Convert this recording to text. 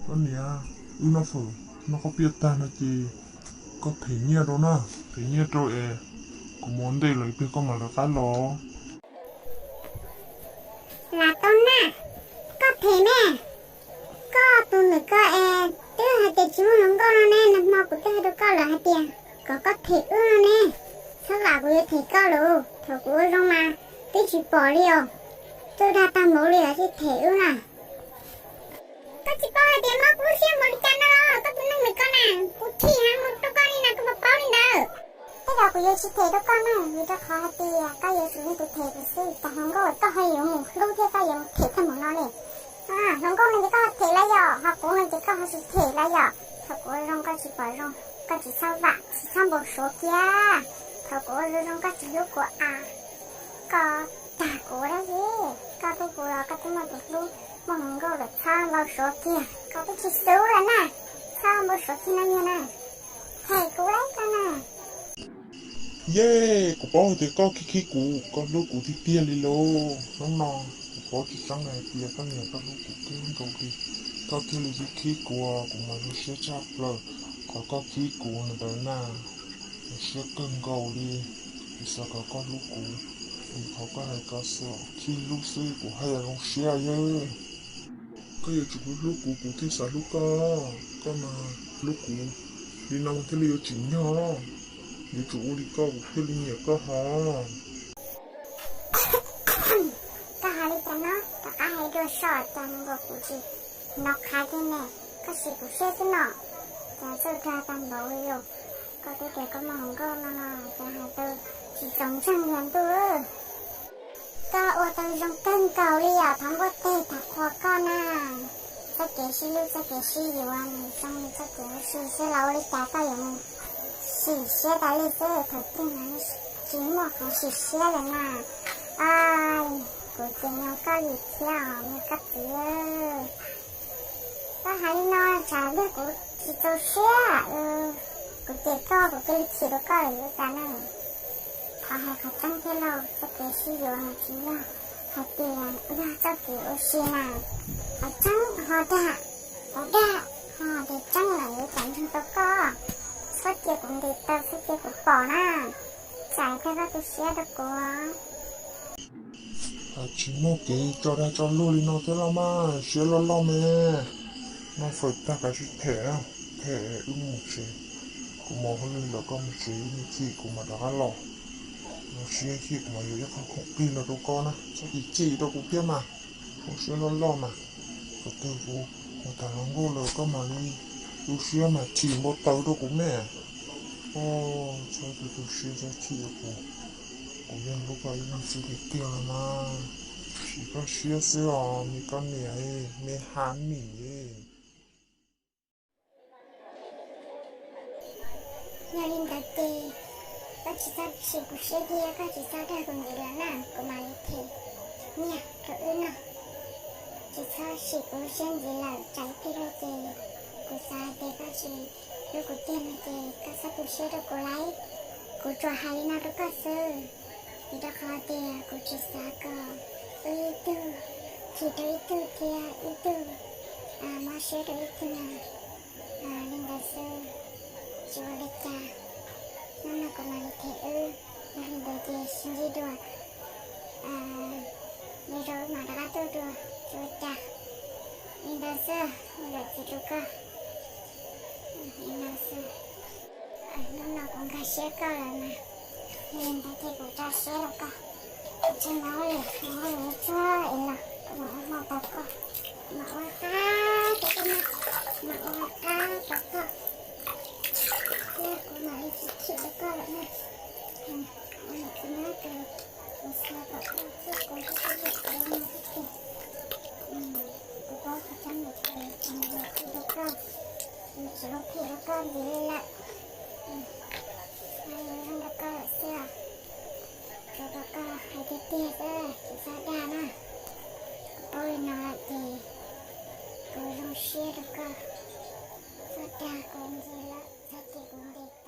Koj niam, wb noj fawm noj koj piaj tag no ces koj them nyiaj rau na, them nyiaj rau es kuv mus ua ntej lawm ib pliag koj mam lawv qab los. Lav Tau Naj, koj them me, koj tus ntawm koj es twb hais tias tsis muaj hluas nkauj no ne, nag hmo kuv twb hais rau koj lawm hais tias kom koj them wb no ne, txhob vam kuv yuav them koj lawm, thaum kuv ua zoo mas twb tsis pom li os, twb dag tag npaum li os thiaj them wb na. Koj tsis paub hais tias mob kuv lub siab npaum li cas no los koj tus neeg ntawm koj na, kuv chim heev mus rau koj li na, koj puas paub li ntawd? Tej zaum kuv yuav tsis them rau koj na, vim rau qhov hais tias koj yuav tsum yog tus them kuv xwb, cas hluas nkauj koj ho yuav mus hlub thiab koj yuav mus them tag npaum no li. Hluas nkauj no ces koj ho them lawm yom, ho kuv no ces koj ho tsis them lawm yom. Thaum kuv ua zoo koj tsis pom zoo, koj tsis txhob vam tsis txhob npau suav kiag. Thaum kuv ua zoo zoo koj tsis hlub kuv a, koj dag kuv dab tsi? Koj hlub kuv los koj twb muaj tus hlub muaj hluas nkauj lawm, txhob npau suav kiag, koj twb tsis xub lawm na, txhob npau suav kiag no yog na, them kuv lawm koj na. Yej, kuv paub hais tias koj khib khib kuv, koj hlub kuv tiag tiag li lauj. Hnub no kuv paub tsis tseeb hais tias koj niam koj hlub kuv kawg nkaus li, koj thiaj li khib khib kuv, kuv mas zoo siab tshaj plaws qhov koj khib kuv ntawd na. Zoo siab kawg nkaus li, kuv xav kom koj hlub kuv, vim qhov koj hais ko xwb, khib hlub xwb kuv haj yam zoo siab yawg. Koj yuav tsum hlub kuv, kuv thiaj xav hlub koj, koj mas hlub kuv li no thiaj li yuav tsim nyog, yuav tsum ua li koj kuv thiaj li nyiam koj hos. Koj hais li cas no, rov qab hais dua soj cas nkaus kuv tsis hnov qhav kiag ne, koj sim kuv siab xwb no, cas txawj dag tag npaum li os. Koj twb tias koj muaj hluas nkauj no no, cas hais tau tsis txaus ntseeg li ntuj. Koj ua tau zoo kawg nkaus li os thov npuaj teg tham qhuas koj na. Txoj kev sib hlub txoj kev sib yuav nws zoo li txoj kev ua si xwb, los ua li cas koj yuav mus sim siab tas li xwb, thaum twg mas tsis muaj qhov sim siab lawm na. Kuv cem nyob koj li thiab os me koj txiv. Koj hais li no tsam yog kuv tsis txaus siab, kuv cem koj kuv cia li chim rau koj lawm yuav cas ne. Thov hais qhov tseeb thiab lauj, txoj kev sib yuav mas tsis yog hais tias yog txoj kev ua si na, qhov tseeb ho dag, qhov dag ho tias tseeb lawm yuav tsum ntseeg tau koj, txhob cia kuv ntes taw txhob cia kuv pom na, txais tag koj tu siab rau kuv. Tsis muaj kev tso dag tso luag li no thiab los mas siab loj loj me. Noj fawm tag kav tsij them, them wb mus tsev. Kuv mus hauj lwm lawm koj mus tsev, ib me chim kuv mam rov qab los. Los sis ib chim kuv mam yuav ib qho khoom plig los rau koj na, txhob chim chim rau kuv thiab mas. Ua siab loj loj mas, thaum twg kuv mus tham hluas nkauj lawm koj mam li tu siab mas chim npau taws rau kuv me. Txhob tu tu siab txhob chim rau kuv, kuv yeej hlub koj ib leeg xwb tiag tiag los mas. Chim koj siab xwb os me koj niam, me ha mim. Yog li ntawd ces koj tsis txhob chim kuv siab thiab koj tsis txhob dag kuv ntxiv lawm na, kuv mam li them nyiaj rau wb noj. Tsis txhob chim kuv siab ntxiv lawm, tsam ib pliag no ces kuv xav hais tias koj tsis hlub kuv tiag no ces koj txhob tu siab rau kuv lauj. Kuv tsuas hais li no rau koj xwb, vim rau qhov tias kuv tsis xav kom wb ib tug chim rau ib tug thiab ib tug mob siab rau ib tug na. Li ntawd xwb, tsis ua li cas, hnub no kuv mam li them wb, yog li ntawd ces sib ntsib dua, lwm zaus wb mam rov qab tuaj dua, tsis ua cas. Li ntawd xwb, zam txim rau koj. Li ntawd xwb, hnub no kuv nkag siab koj lawm mas, li ntawd ces kuv tso siab rau koj. Kuv tsis mus ua li, mus ua li tso es los kuv mam ua hmo tos koj, mam ua qab rau koj, mam ua qab rau koj, thiab kuv mam li tsis chim rau koj lawm na. Ua li tsis nyob ces kuv xav kom koj thiab kuv thiaj li ua no xwb ces kuv paub tsis tseeb lawm ces kuv yuav chim rau koj, kuv tsis ua phem rau koj ntxiv li lawm. Hais zoo rau koj lawm xwb, tsuas rau koj hais tiag tiag xwb tsis txhob dag na. Kuv paub li no lawm ces kuv zoo siab rau koj, txhob dag kuv ntxiv lawm, txhob cem kuv ntxiv.